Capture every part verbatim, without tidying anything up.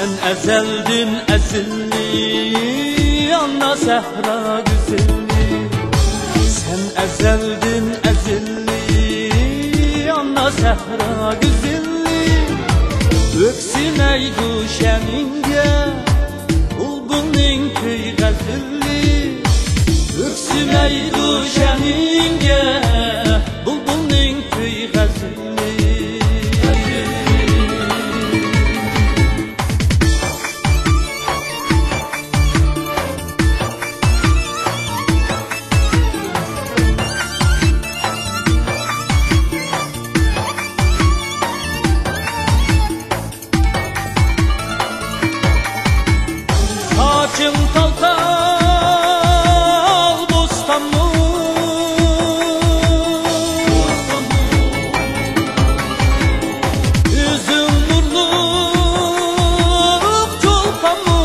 سەن ئەزەلدىن ئەزىللىك ئانا سەھرا گۈزىلى. سەن ئەزەلدىن ئەزىللىك ئانا سەھرا گۈزىلى. ئۆكسۈمەيدۇ شەنىڭگە بۇلبۇلنىڭ كۈي غەزىلى. ئۆكسۈمەيدۇ شەنىڭگە بۇلبۇلنىڭ كۈي غەزىلى. ساچىڭ تال تال بوستانمۇ، ئۈزۈم نۇرلۇق چولپانمۇ.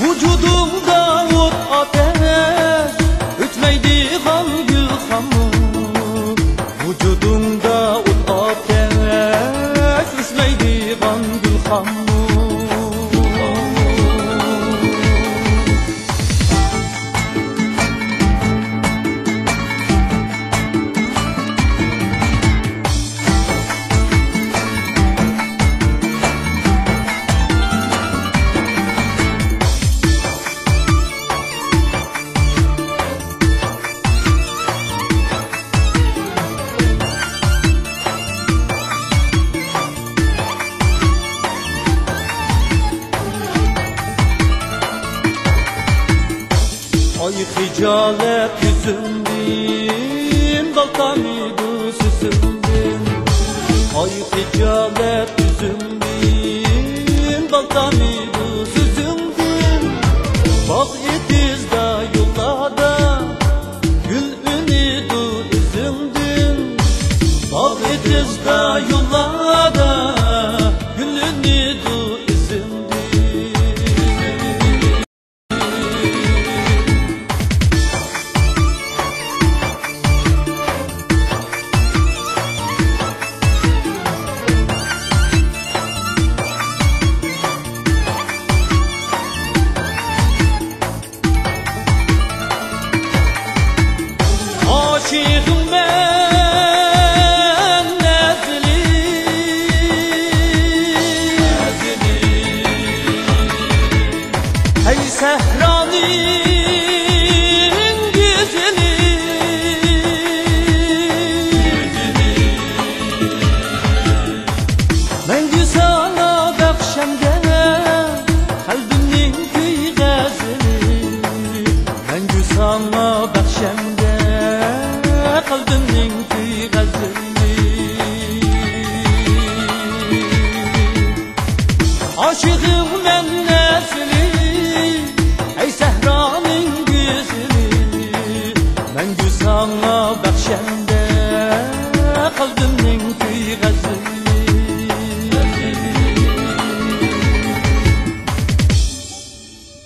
ۋۇجۇدۇڭدا ئوت ئاتەش ئۆچمەيدىغان گۈلخانمۇ. ۋۇجۇدۇڭدا ئوت ئاتەش ئۆچمەيدىغان گۈلخانمۇ. ئاي خىجالەت يۈزۈمدىن، بال تامىدۇ سۆزۈمدىن. ئاي خىجالەت يۈزۈمدىن، بال تامىدۇ سۆزۈمدىن. باغ ئېتىزدا يوللاردا گۈل ئۈنىدۇ ئىزىڭدىن. باغ ئېتىزدا يوللاردا گۈل ئۈنىدۇ ئىزىڭدىن. ئاشىقىڭ مەن نەزلى. ھەي سەھرانىڭ گۈزىلى، مەڭگۈ ساڭا بەخشەمدە قەلبىمنىڭ كۈي غەزىلى. مەڭگۈ ساڭا بەخشەمدە قەلبىمنىڭ كۈي غەزىلى. ئاشىقىڭ مەن نەزلى، ئەي سەھرانىڭ گۈزىلى. مەڭگۈ ساڭا